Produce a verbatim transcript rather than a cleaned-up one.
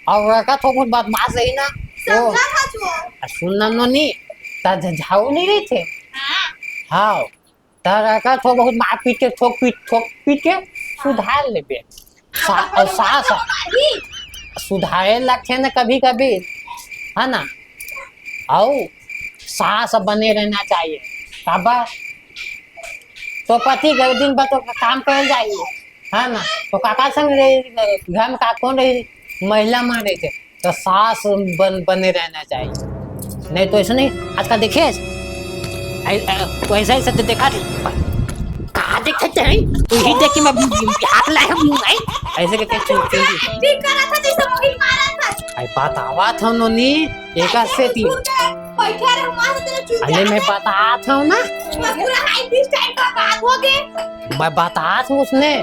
अउ लड़का थोक बहुत बदमाश रही ना। ओ, समझा था जो। आ, सुन ना नोनी, त झ-, झाऊ नहीं रही थे? हाँ। हाँ, त लड़का थोक बहुत मारपीट के, थोक पीट, थोक पीट के सुधार लेबे। सा-, अउ सास, मारी। सुधारे लगथे ना कभी कभी, है ना? अउ सास बने रहना चाहिए। काबर? तो पति के दिन भर तो काम करे जाही, है ना? तो काका संग रही, घर में का कौन रही? महिला मन रहिथे। तो सास बन, बने रहना चाहिए। नहीं तो ऐसा नहीं, आजकल देखिए, ऐ-, ऐ-, तो ऐसा, ऐसा तो देखा नहीं। का देखत है? तू ही देख के मैं हाथ लाए हूँ, नहीं? ऐसे करके चुन, चुन, चुन। ठीक करा था, जैसे मोहित मारा था। आई बतावा था नोनी, एका सेती। बैठा रहे, वहाँ से तेरा चुन अरे, मैं बता था ना। पूरा हाई दिस टाइप का बात हो गए। मैं बता था उसने।